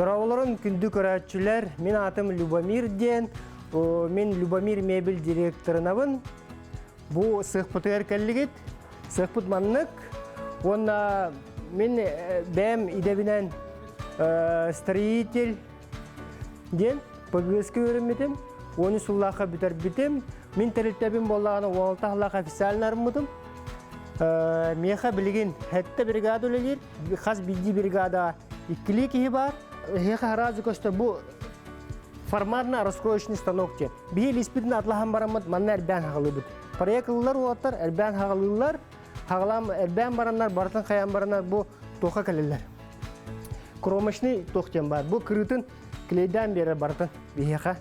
Дорооболорун күндү көрөөччүлэр, мин аатым Любомир диэн, мин Любомир мебель директорынабын. Бу сыахпытыгар кэллигит. Сыахпыт маннык. Уонна мин бэйэм идэбинэн строитель диэн ПГС-ка үөрэммитим. 13 сыллаахха бүтэрбитим. Мин тэрилтэбин буоллаҕына 16 сыллаах официально арыммытым. Миэхэ билигин сэттэ бригада үлэлиир. Хас биирдии бригада иккилии киһи баар. Эһиэхэ сразу көстөр бу форматно раскроечный станок диэн. Биһи илиспитин атлаһан бараммыт манна эрбээн хаҕалыыбыт. Проект ыллар уолаттар эрбээн хаҕалыыллар. Хаҕалаан эрбээн бараннар барытын хайаан бараннар бу туохха кэлэллэр. Кромочный туох диэн баар. Бу кырыытын клейдаан биэрэр барытын биһиэхэ.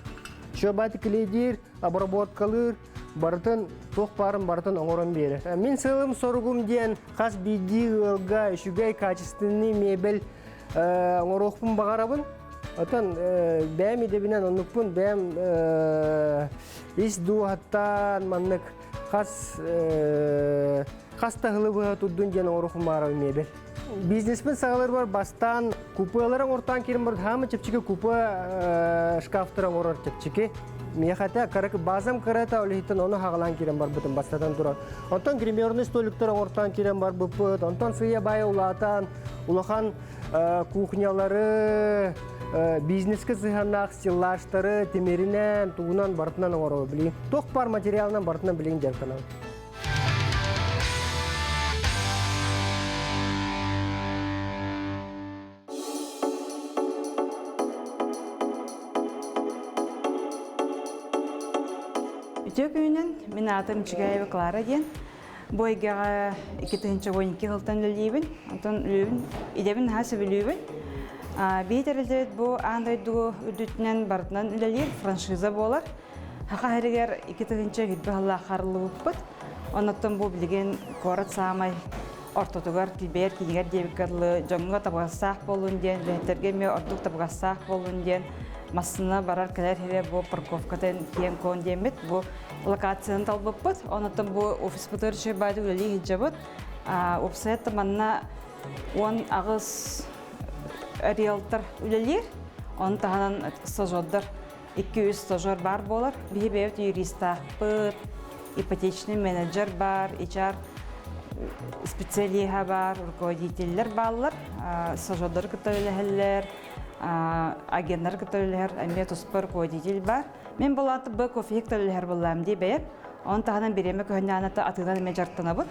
Шөбати клейдиир, обработкалыыр, барытын туох баарын барытын оҥорон биэрэр. Мин сыалым-соругум диэн хас биирдии ыалга үчүгэй качественный мебель оҥоруохпун баҕарабын. Оттон бэйэм идэбинэн оннукпун бэйэм ис дууһаттан маннык хас хас да сылы быһа турдун диэн оҥоруохпун баҕарабын мебель. Бизнеспин саҕаларбар бастаан купелары оҥортоон киирэн баран хаама чэпчэки купе шкафтары оҥорор чэпчэки. Миэхэ этэ кыра базам кыра этэ ол иһиттэн ону хаҕалаан киирэн барбытым бастатан туран. Онтон гримерный столиктар оҥортоон киирэн барбыппыт. Онтон сыыйа-баайа улаатан улахан кухнялары, бизнеске сыһыаннаах стеллажтары тимиринэн, тугунан барытынан оҥоробут билигин. Туох баар материалынан барытынан билигин дьарыктанабын. Үтүө күнүнэн, мин аатым Чигаева Клара диэн. Бу эйгэҕэ 2012 сылтан үлэлиибин. Онтон үлэбин, идэбин наһаа сөбүлүүбүн. Биһи тэрилтэбит бу аан дойду үрдүтүнэн барытынан үлэлиир франшиза буолар. Саха сиригэр 2000 сыллаах харыллыбыппыт. Оннуттан бу билигин куорат саамай ортотугар килбэйэр киинигэр диэбиккэ дылы дьоҥҥо табыгастаах буоллун диэн, үлэһиттэргэ эмиэ ордук табыгастаах буоллун диэн массыына барар-кэлэр сирэ бу парковкатын киэҥ-куоҥ диэммит бу локацияны талбыппыт. Оннуттан бу офиспытыгар үчүгэй баайдык үлэлии сылдьабыт. Уопсайа манна 18 риэлтор үлэлиир. Ону таһынан стажердар 2-3 стажер баар буолар. Биһи бэйэбит юристаахпыт, ипотечный менеджер баар, HR специалиһа баар, руководителлэр бааллар, стажердары кытта үлэһэллэр, агеннары кытта үлэһэр эмиэ туспа руководитель баар. Мин булааты Б кофеһик үлэһэр буллаам дии бэйэм. Оны таһынан бириэмэ көһүннэҕинэ атыынан эмиэ дьарыктанабыт.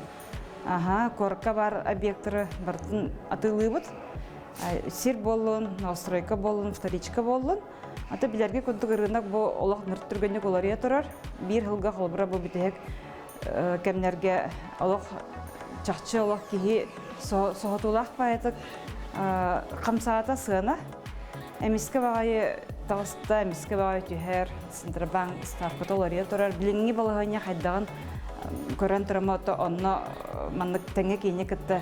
Аха, куоракка баар объекттары барытын атыылыыбыт. Сир буоллун, новостройка буоллун, вторичка буоллун. Ата билэргэ курдук ырыынак бу олох түргэнник уларыйа турар. Биир сылга холобура бу бүтэһик кэмнэргэ олох чахчы олох киһи соһутуулаах баайытык хамсаата сыана. Эмискэ баҕайы таҕыста, эмискэ баҕайы түһэр, Центробанк ставката уларыйа турар. Билиҥҥи балаһыанньа хайдаҕын көрөн турама онно маннык тэҥҥэ киини кытта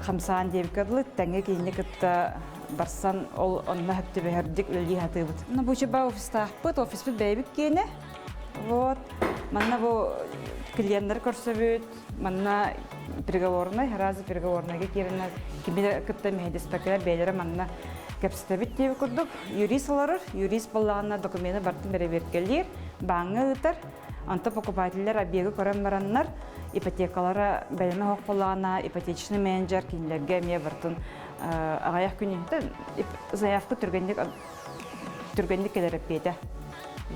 хамсаан диэбиккэ дылы тэҥҥэ киини кытта барсан ол онно сөп түбэһэрдик үлэлии сатыыбыт. Ну, бу чуба офистаахпыт, офиспыт бэйэбит киэнэ. Вот. Манна бу клиеннэр көрсөбүт, манна переговорнай, разы переговорнайга киирэннэр кими кытта мэһэйдэспэккэлэр бэйэлэрэ манна кэпсэтэбит диэбит курдук. Юрист олорор, юрист буоллаҕына докумены барытын бэрэбиэркэлиир, бааҥҥа ыытар. Онтон покупателлэр объегы көрөн бараннар, ипотекалара бэлэмэ суох буоллаҕына, ипотечный менеджер кинилэргэ эмиэ барытын аҕыйах күн иһинтэн заявка түргэнник түргэнник кэлэр эппиэтэ.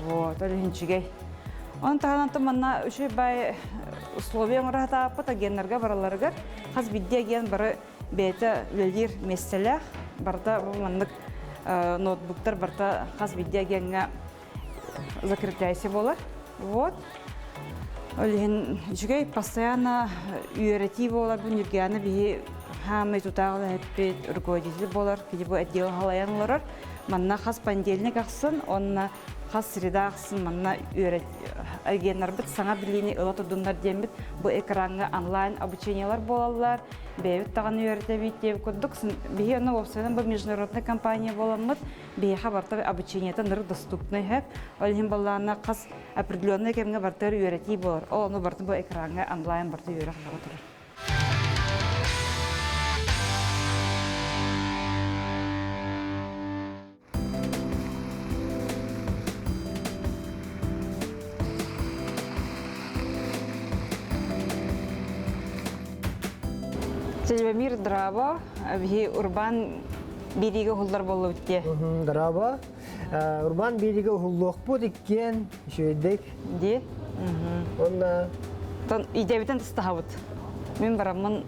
Вот, ол иһин үчүгэй. Онон таһынан манна үчүгэй баай условия оҥоро сатаабыппыт агеннарга бараларыгар хас биирдии агент бары бэйэтэ үлэлиир миэстэлээх барыта бу маннык ноутбуктар барыта хас биирдии агеҥҥа закрепляйся буолар. Вот. Ол иһин үчүгэй постоянно үөрэтии буолар бу Ньургиана биһи хаамай тутаах үлэһиппит руководитель буолар кини бу отдел халайан олорор манна хас понедельник ахсын уонна хас среда ахсын манна үөрэт агеннарбыт саҥа билиини ыла турдуннар диэммит бу экраҥҥа онлайн обучениелар буолаллар бэйэбит даҕаны үөрэтэбит диэбит курдук биһи онно уопсайынан бу международный компания буоламмыт биһиэхэ барыта обучениета нырык доступный сөп ол иһин баллаана хас определенный кэмҥэ барытыгар үөрэтии буолар ол ону барытын бу экраҥҥа онлайн барыта үөрэх бара турар. Телевизор драба, биһи урбан бириге уһуллар боллубут дии. Драба. Урбан бириге уһуллуохпут иккиэн үчүгэйдик. Дии. Онна Тон идэбитен тыстаһабыт. Мин бараммын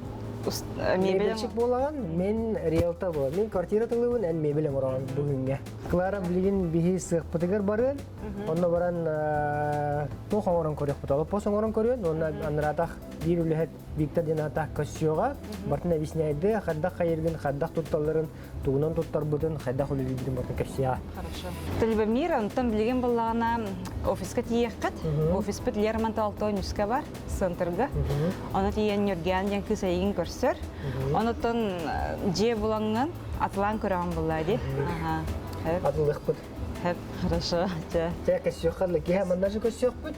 мебель мебельчик буолаҕын, мин риэлтор буолан. Мин квартира тылыбын, эн мебель оҥороҕун бүгүҥҥэ. Клара билигин биһи сыахпытыгар барыан, онно баран туох оҥорон көрүөхпүт, олоппос оҥорон көрүөн, уонна анараатах биир үлэһит Виктор диэн ааттаах көрсүөҕэ, бартын объясняйды, хайдах хайыргын, хайдах тутталларын, тугунан туттарбытын, хайдах үлэлиирбитин бартын кэпсиэҕэ. Хорошо. Любомир, онтон билигин буллаҕына офиска тиийиэххит. Офиспыт Лермонтов Алтонюска бар, центрга. Ону тиийэн Ньургиан диэн кыыс эйигин көрсөр. Онотон дьиэ булаҥҥын атылаан көрөҕүн буллаа дии. Ага. Атылыахпыт. Хэп, хорошо. Чэ. Чэ, көрсүөххэ киһи манна же көрсүөхпүт.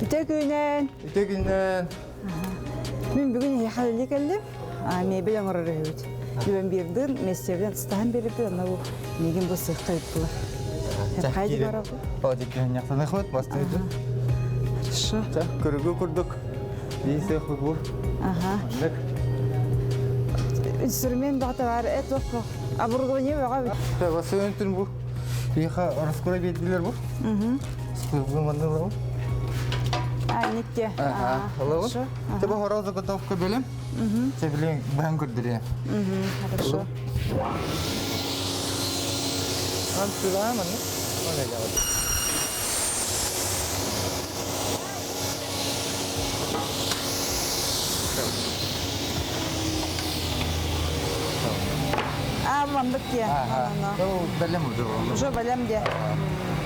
Үтө күнэн. Үтө күнэн. Мин бүгүн эһиэхэ үлэлии кэллим. Мебель оҥорор үһүбүт. Бүгүн биирдин мессиэбинэн тустаһан биэрбит, онно бу миигин бу сыахха ыыттылар. Хайди барабы? О, бастыйды. Хорошо. Көрүгү курдук. Бии сыах бу. Ага. Инструмент баҕата бар, эт охко. Оборудование баҕа. Басын түн бу. Иха раскура биэрдилер бу. Скырбы маннылау. А, никте. Ага, алабы. Тебе хоро заготовка белем. Тебе баһан көрдүрү. Хорошо. Ан сюда манны. Оне жабат. А, маннык те. Ага. Бэлэм уже. Уже бэлэм де.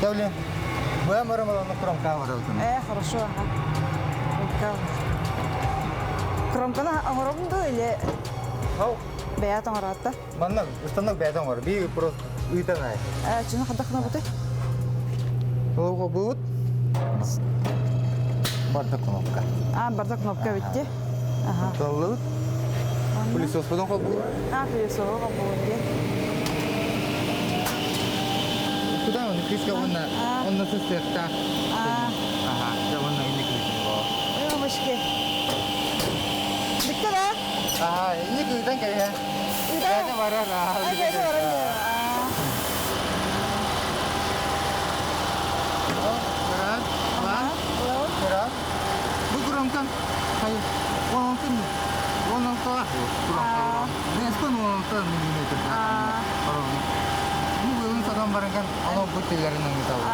Тәуле. Бэм барамаланы кромка барабытын. Э, хорошо. Кромка. Кромканы оҥоробун дуу или Ау. бэйэ оҥороотта? Манна устанок бэйэ оҥор. Би просто ыйтан ай. Э, чыны хадахна буты? Ол бут. Барда кнопка. А, барда кнопка битти. Ага. Толлубут. Пылесос потом холбу. А, пылесос холбу. Куда он? Киска он он на сестерта. Ага, да он на инник. Ой, мамочки. Бүттэ да? Ага, инник ыйтан кэлэ. Ыйтан? Бэйэтэ барар. Бэйэтэ барар. Барар. Барар. Барар. Бу курамтан хай 16 16 курамтан. Нескон 16 миллиметр. Бу быылын сатан баранкан аны бу теллерин аңытабы.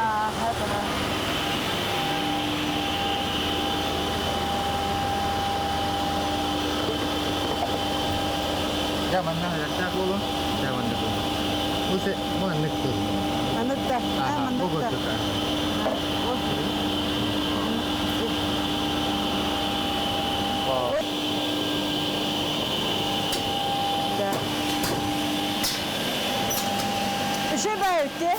Я манна характаах буолун, я манна буолун. Бу се маннык буолун. Маннык да. Маннык да. Да. Үшө бәйүтте.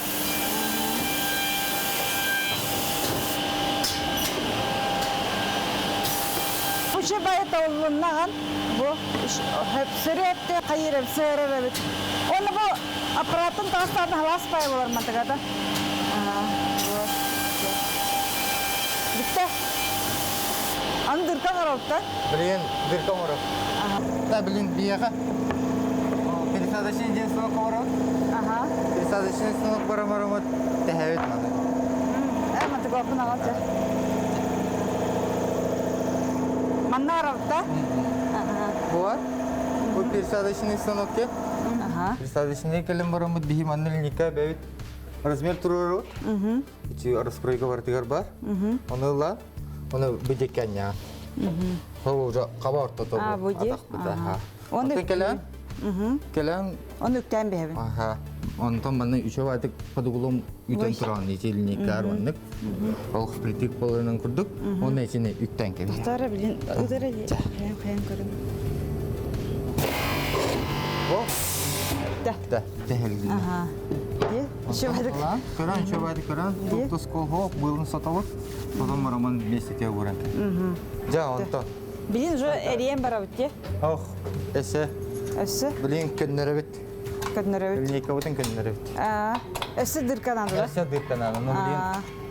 Үшө бәйт олуннаган бу сөрөттө кайырып сөрөбөт. Оны бу аппараттын тастарын халас пай болар мантыгата. Битте. Аны дырка каралты. Блин, дырка карап. Да, блин, бияга. Пересадочный день станок карап. Ага. Пересадочный станок барам-барам тәһәвет маны. Э, мантыга опын алаты. Манна каралты. Буар. Бу пересадочный станок ке. Ага. Пересадочный келем барамыт бихи манны линейка бәбит. Размер туруру. Ити раскройка бар бар. Оны ла, оны бидеккәння. Ол уже каба ортото. А, бу ди. Оны келен. Келен. Оны үктән бәбин. Ага. Онтон маны үчө байтык подугулум үтен туран ити линейка оннык. Ол впритык болынан курдук. Оны ичине үктән келген. Тара билин, удара ли. Каян каян көрүм. О. Да. Да, тәһелги. Ага. Е, үчө байтык. Көрөн, үчө байтык көрөн. Туктус кол хоп, быылын саталык. Потом роман вместе те көрөн. Жа, онто. Билин уже эриен барабыт те. Ох, эсе. Өссө. Билин көннөрөбүт. Көннөрөбүт. Линейкабытын көннөрөбүт. Өссө дырканан да? Өссө дырканан. Ну,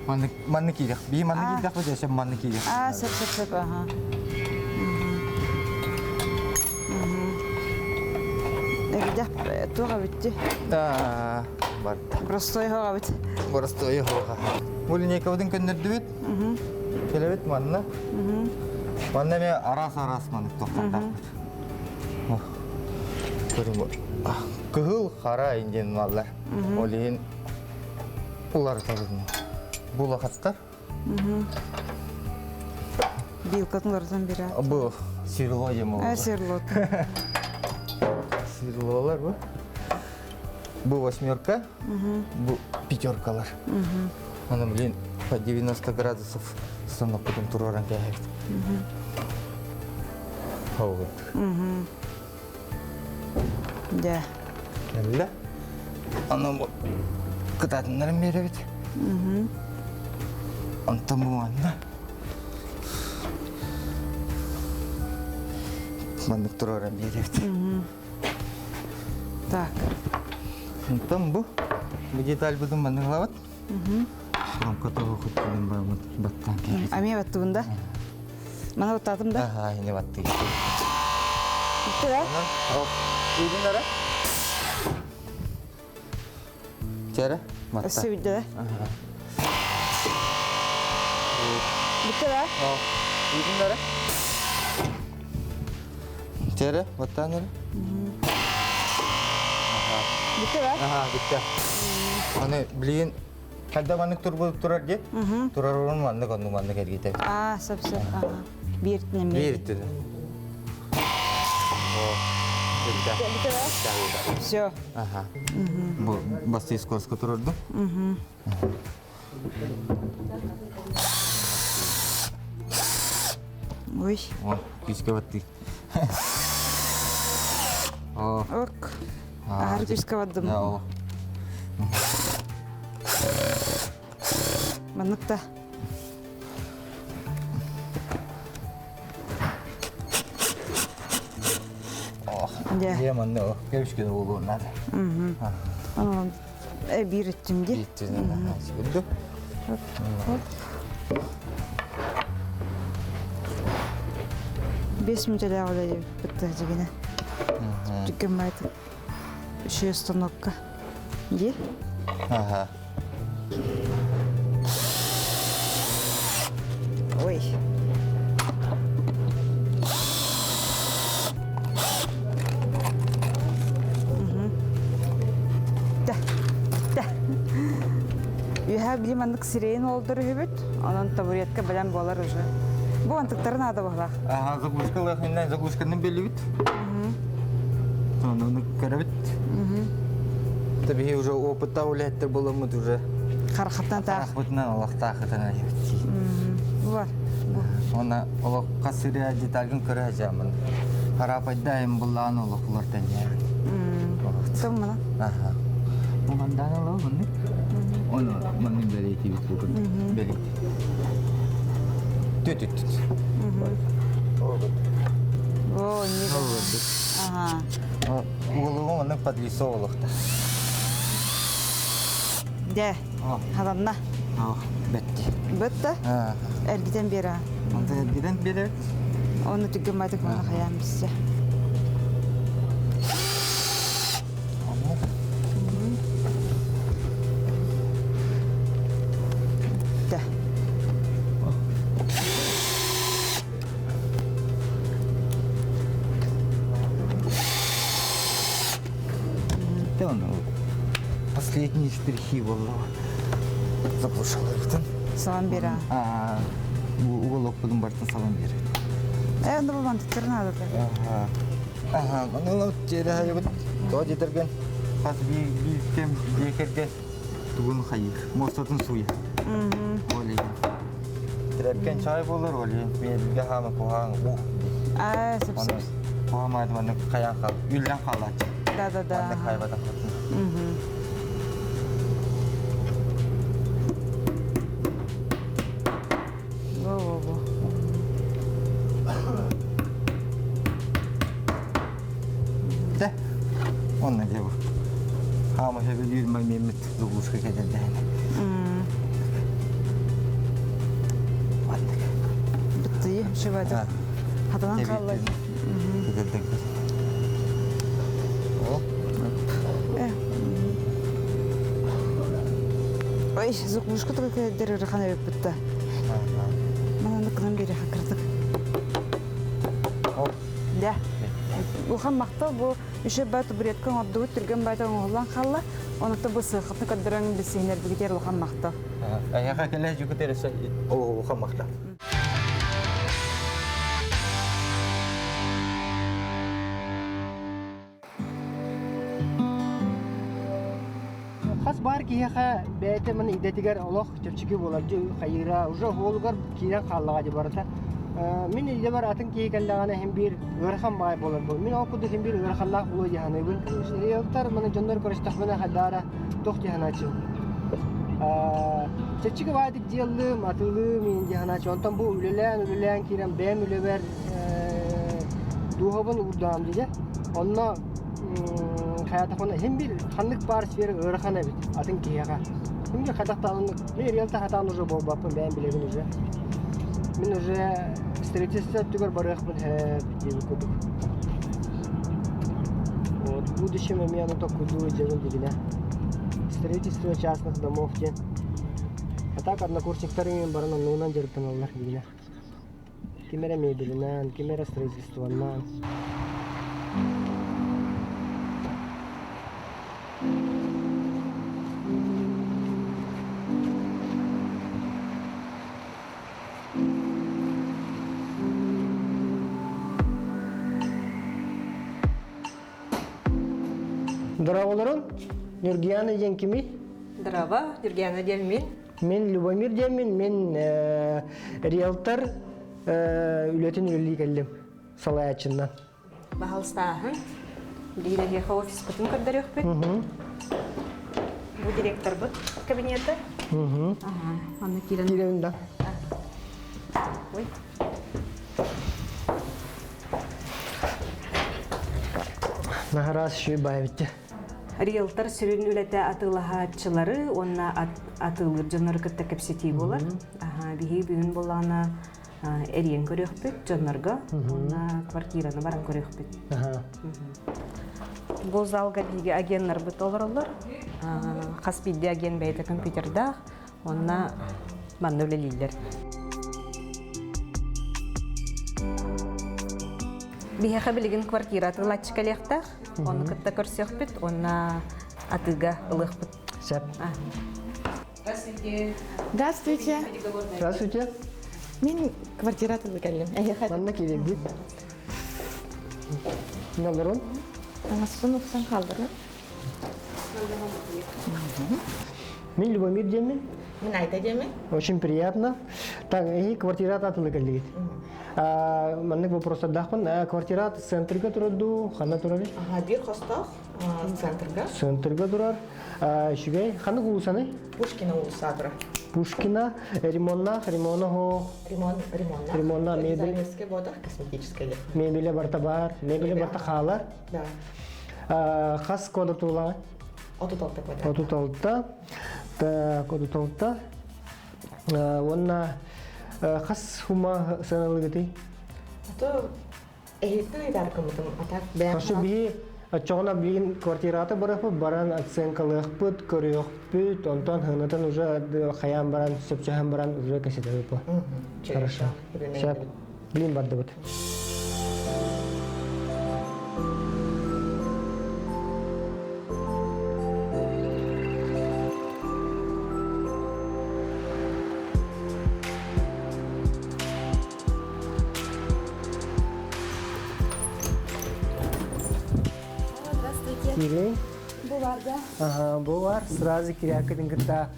блин, манны киирэх. Би манны киирдэх бу дьэ манны киирэх. Аа, сөп сөп сөп, аха. Эрдэх туох эбитти? Да, барда. Простой хоҕ эбит. Простой хоҕа. Бу линейкабытын көннөрдүбүт. Келебит манна. Манна эме арас-арас маннык тохтардаахпыт. Кыһыл хара индиэн маллар. Ол иһин уларытабын. Булахаттар. Билкатын уларытан бирэ. Бу сверло диэн Э, сверло. Сверлолар бу. Бу восьмерка, бу пятеркалар. Аны, блин, по 90 градусов станокпутун туруоран кээһэбит. Вот. Дьэ. Кэллэ. Аны бу кытаатыннарын биэрэбит. Онтон бу манна. Маннык туруоран биэрэбит. Так. Онтон бу бу детальбытын маннык ылабыт. Ромка тоҕо хуттунун бараммыт баттаан кэлбит. Эмиэ баттыбын да? Мана баттаатым да? Аха, ини баттыы. Бүттэ да? Үйдүн ара. Чэрэ, матта. Өссө бүттэ да? Бүттэ да? Үйдүн ара. Чэрэ, баттаан ара. Бүттэ да? Аха, бүттэ. Аны билигин хайда маннык турбут турар дии. Турар орун маннык оннук маннык эргитэ. Аа, сөп сөп. Биир түнэ Биир түнэ. Бүттэ. Бүттэ Все. Аха. Бу басты скоростка турорду. Ой. О, күүскэ баттыы. О. Ок. Ахар күүскэ бардым. Да, Маннык та. Дьэ манна кэбискэ буолуон наада. Биир өттүм дии. Биир 5 мүнөтэлээх үлэлээбиппит дьигинэ. Түргэн баайдык үчүгэй станокка. Дии? Ага. Ой. Да. Да. Үһэ били маннык сирейин олдор үһүбүт. Онон табуретка бэлэм буолар уже. Бу антыктары наада баһылаах. Ага, заглушкалаах иннэ заглушканы белибит. Ону көрөбүт. Табиһи уже опытта үлэһиттэр буоламмыт уже. Харахаттан таах. Харахпытынан олохтаахытан айыбыт. Бар. Она олох хасырыа детальгын көрө сылдьаммын. Харапайдаайым буллаан олох улартан яан. Тыммына. Аха. Бу мандаан олох маннык. Ону маннык бэлиэтиибит бу курдук. Бэлиэти. Түт түт түт. О, не. Ага. Уолугу маннык подлесо олохта. Дэ. Хатанна. Бетти. Бытта? Эргитен биэрэ. Онто эргитен биэрэр. Оны түгэн матык мана хаям биссе. Да. Да он последние штрихи буолла. Заглушаларытын. Салам бера. Уголок будун бартын салам бер. Э, онда бу мантыктар надо. Ага. Ага, ну тере хайыбыт. То детерген хас би кем биекерге тугун хайыр. Мостатын суя. Оли. Терепкен чай болар оли. Белге хама кухан у. А, сөп сөп. Кухан маны каян кал. Үллен калач. Да, да, да. Маны хайбата хатын. Во-во-во. Да. Онна дебу. Хаама сөбүлүүр маммит заглушка кэтэрдэһэн. Маннык. Быттыы, шивата. Хатанан хаалла. Кэтэрдэн Ой, заглушка только дерерхан эбиппитта. Мананы кынан биэре хакырдык. Да. Улахан махтал бу үчүгэй баай табуретка оҥордубут, түргэн баайта оҥоһуллан хаалла. Онуттан бу сыаххытын көрдөрөн билсиһинэрбитигэр улахан махтал. Эһиэхэ кэлэ дьүкүтэр улахан махтал. Хас баар киһиэхэ бэйэтэ маны идэтигэр олох чэпчэки буолар хайыыра уже уолугар киирэн хааллаҕа дии барыта. Мин идэбэр атын киһи кэллэҕинэ иһин биир ыарахан баай буолар буол. Мин ол курдук иһин биир ыараханнаах буолуо дии саныыбын. Риэлтор маны дьоннор көрүстэхпинэ хайдаара туох дии санааччыбын. Чэпчэки баайдык дьиэллим, атыылыым иин дии санааччы. Онтон бу үлэлээн үлэлээн киирэн бэйэм үлэбэр дууһабын уурдаҕым дии. Онно хайаатахпына иһин биир ханнык баар сфера ыарахан эбит атын киһиэхэ. Мин хайдах даҕаны мин риэлтор хатаан уже буолбаппын бэйэм билэбин уже. Мин уже строительство өттүгэр барыахпын сөп диэбит курдук. Вот в будущем эмиэ ону токкуйдуу дьэбин дигинэ. Строительство частных домов диэн. А так однокурсниктарым баран оннугунан дьарыктаналлар дигинэ. Ким эрэ мебелинэн, ким эрэ строительствоннан. Дороголорун, Нюргияна диэн кимий? Здорово, Нюргияна диэн мин. Мин Любомир диэммин, мин риэлтор үлэтин үлэлии кэллим салайааччыннан. Баһалыстааһын. Биир эһиэхэ офиспытын көрдөрүөхпүт. Бу директорбыт кабинета. Манна киирэн. Киирэн да. Ой. Наһараас шүй баайбытты. Риэлтор сүрүн үлэтэ атыылаһааччылары уонна атыылыыр дьоннору кытта кэпсэтии буолар. Биһиги бүгүн буоллаҕына эрийэн көрүөхпүт дьоннорго уонна квартираны баран көрүөхпүт. Бу залга биһиги агеннарбыт олороллор. Хас биирдии агент бэйэтэ компьютердаах, уонна манна үлэлииллэр. Биһиэхэ билигин квартира атыылааччы кэлиэхтээх. Ону кытта көрсүөхпүт уонна атыыга ылыахпыт. Сөп. Здравствуйте. Здравствуйте. Здравствуйте. Мин квартира атылы кэллим. Эһиэхэ Манна киирэрбит. Нолорун. Таҥаспын уксан хаалларым. Мин Любомир диэммин. Мин Айта диэммин. Очень приятно. Так, и квартира атылы кэллигит. Маннык вопростардаахпын. Квартира центрга турар дуу, ханна турар? Ага, биир хостоох центрга. Центрга турар. Үчүгэй. Ханнык уулусаны? Пушкина уулусса турар. Пушкина, ремонна, ремонна хо. Ремон, ремонна. Ремонна, мебель. Дизайнерская бода, косметическая. Мебеле барта бар, мебеле барта хаалар. Да. Хас кода тула? 36 квадрат. 36. Так, 36. Уонна хас хума сыаналыгытый? Ато эһиттэн ыйдаркымытым, а так бэйэм Хорошо, биһи оччоҕуна билигин квартирата барыахпыт, баран оценкалыахпыт, көрүөхпүт, онтон ханатан уже хайаан баран, сөпсөһөн баран уже кэсэтэбит бу. Хорошо. Сөп. Билин бардыбыт. Здравствуйте. Киирей. Бу бар да. Ага, бу бар. Сразу кирякытын кытта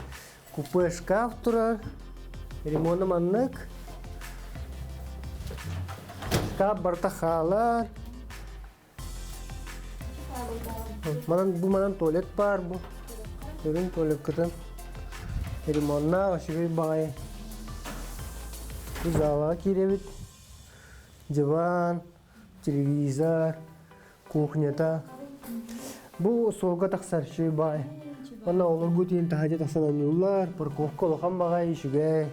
купе шкаф турар. Ремоны маннык. Шкаф барта хаалар. Манан бу манан туалет бар бу. Бүгүн туалеккытын ремонна үчүгэй баҕайы. Бу залаҕа киирэбит. Диван, телевизор, кухнята. Бу суолга тахсар үчүгэй баҕайы. Уонна олоргу тиийэн таһырдьа тахсан оонньууллар, парковка улахан баҕайы үчүгэй.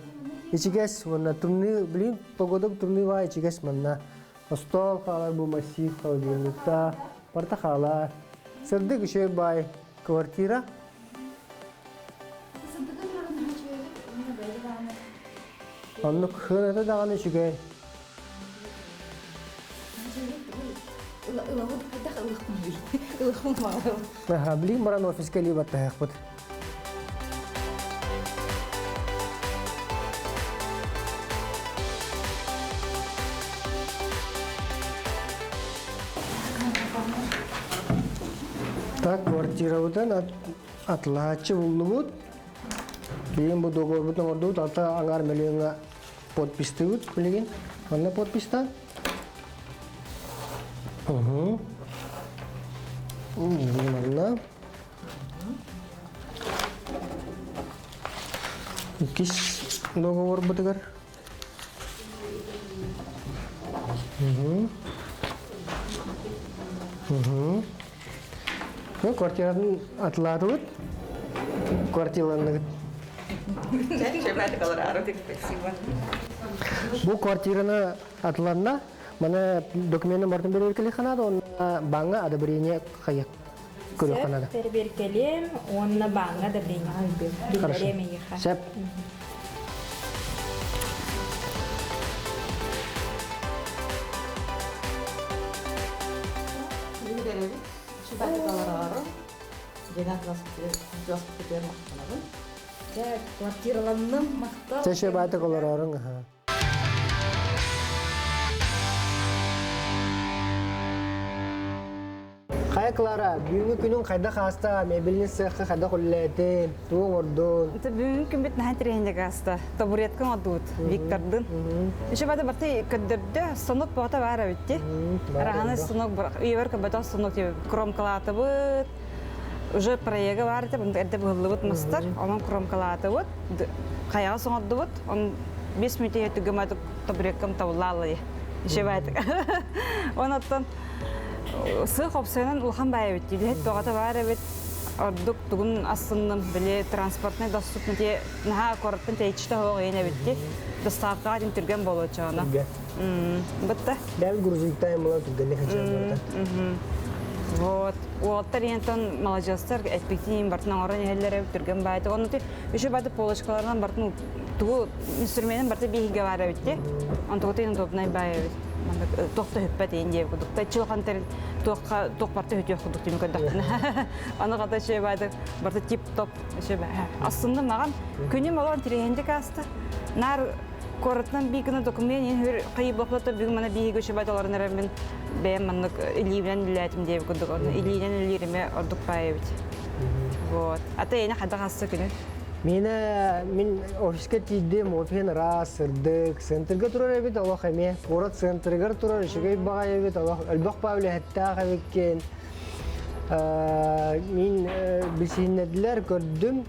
Ичигэс уонна тымныы, блин, погода тымныы баҕайы ичигэс манна. Остуол хаалар бу массив холодильниктаах, барыта хаалар. Сырдык үчүгэй баай квартира. Оннук сыаната даҕаны үчүгэй. Билигин баран офиска илии баттаһыахпыт. Так, квартирабытын атылааччы буллубут. Билигин бу договорбутун оҥордубут, алта аҥаар миллиоҥҥа подпистыыбыт билигин. Манна подпистан. Угу. Манна. Иккис договорбутугар. Угу. Угу. Ну, квартиратын атылаатыбыт. Квартираланныгыт. Бу квартираны атыланна. Маны документы бартын береркели ханада, онна баңа одобрение хайык көрүөх ханада. Переберкелем, уонна бааҥҥа одобрение биллэриэм эйиэхэ. Сеп. Квартираланным, махтал. Чэшэ баатык олорорун аха. Хайа Клара, бүгүҥҥү күнүҥ хайдах ааста? Мебельный сыахха хайдах үлэлээтин? Тугу оҥордун? Бүгүҥҥү күммүт наһаа интэриэһинэй ааста. Табуретка оҥордубут Виктордын. Еще бады барты көрдөрдө, станок боҕото баар эбит дии. Араһаны станок үйэбэр көрбөтөх станок кромкалаатыбыт. Уже проега баар этэ, эрдэ быһыллыбыт мастар. Онон кромкалаатыбыт. Хайаҕас оҥордубут. Он 5 мүнөт түгэмэ табуреткам табыллааллай. Еще баайтык. Онон сыах опсайынан улахан баай эбит. Үлэһит бөҕөтө баар эбит. Ордук тугун астынным, били транспортнай доступный те наһаа куораттан тэйиччи тоһоҕо иэн эбитти. Доставкаҕа дин түргэн буолуоччаҕына. Бытта. Бэл грузовиктайым була түргэнник хачаан Вот. Уолаттар иентон маладьыастар эппиктиин бартын оҥорон иһэллэр эбит түргэн баайты. Онно үчү баты полочкаларынан бартын тугу инструменин барыта биһигэ баар эбит дии. Онтугутун удобнай баай эбит. Маннык туох да хүппэт иин диэбит курдук. Чылхан тэрил туохха туох барыта хүтүөх курдук түмүк көрдөхпүнэ. Аны хата үчүгэй баайдык барыта тип-топ үчүгэй Ассынным маҕан күнүм олоон тирэһинди кааста. Наар куораттан бии гына документ иин хүр хайы бүгүн мана биһиги үчүгэй баайдаларын эрэммин бэйэм маннык илиибинэн үллээтим диэбит курдук. Илиинэн үллиириме ордук баай эбит. Вот. Ата эйне хайдах аста күнү? Миэнэ мин офиска тиийдим, офиһын ыраас, сырдык, центрга турар эбит олох эмиэ. Куорат центрыгар турар үчүгэй баҕайы эбит олох. Элбэх баа үлэһиттээх эбиккин. Мин билсиһиннэрдилэр, көрдүм.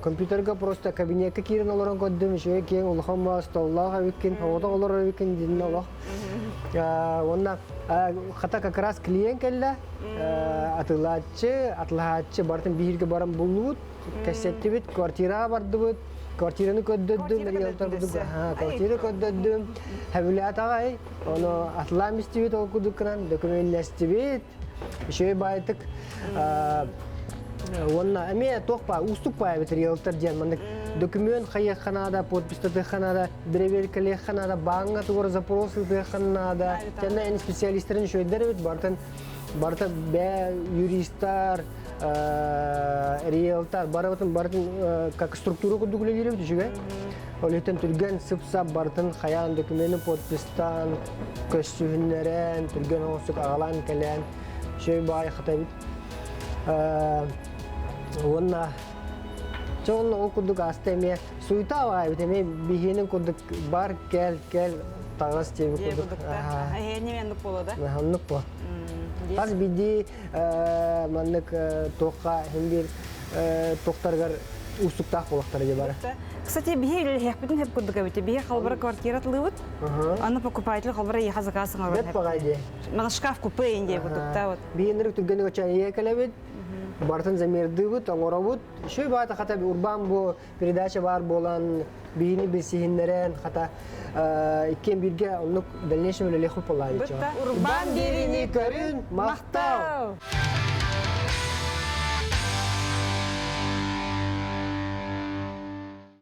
Компьютерга просто кабинекка киирэн олорон көрдүм. Үчүгэй киэҥ улахан баа столлаах эбиккин, оҕото олорор эбиккин дьиннэ олох. Уонна хата как раз клиент кэллэ. Атылааччы, атылаһааччы барытын бииргэ баран буллубут. Кэссэттибит, квартираҕа бардыбыт, квартираны көрдөрдүм, риэлтордук, квартира көрдөрдүм, хэбилэт аҕай, ону атылаан истибит ол курдук гынан документнэстибит, үчүгэй баайтык уонна эмиэ туох баа уустук баа эбит риэлтор диэн маннык документ хайыахха наада, подписьтатыахха наада, бэрэбиэркэлиэххэ наада, бааҥҥа тугар запрос ыытыахха наада, кэннэ эн специалистарын үчүгэйдэр эбит, барытын барыта бээ юристар, риэлтор барыбытын барытын как структура курдук үлэлиирбит үчүгэй. Ол иһин түргэн сып-сап барытын хайаан документы подпистаан, көссүһүннэрэн, түргэн оҥостук аҕалан кэлэн, үчүгэй баай хатабыт. Уонна чэ онно ол курдук ааста эмиэ суйта аҕайбыт эмиэ биһиэнин курдук бар кэл кэл таҥас диэбит курдук. Эһиэни оннук буолуо да? Оннук буо. Хас биирдии маннык туохха иһин биир туохтарыгар уустуктаах буолахтара дьэ бары. Кстати, биһи үлэлэһиэхпитин хөп курдук эбит. Биһи холбора квартира тылыбыт. Аны покупатель холбора иэхэ заказ оҥорон. Бэт баҕай дии. Мана шкаф купе инде курдук вот. Биһиннэр түргэнник оччоон ийэ кэлэбит. Барытын замердыыбыт, оҥоробут. Еще баата хата урбаан бу передача баар буолан биһини билсиһиннэрэн хата иккиэн бииргэ оннук дальнейшем үлэлиэх буоллаабит. Урбаан биэриини көрүн махтал!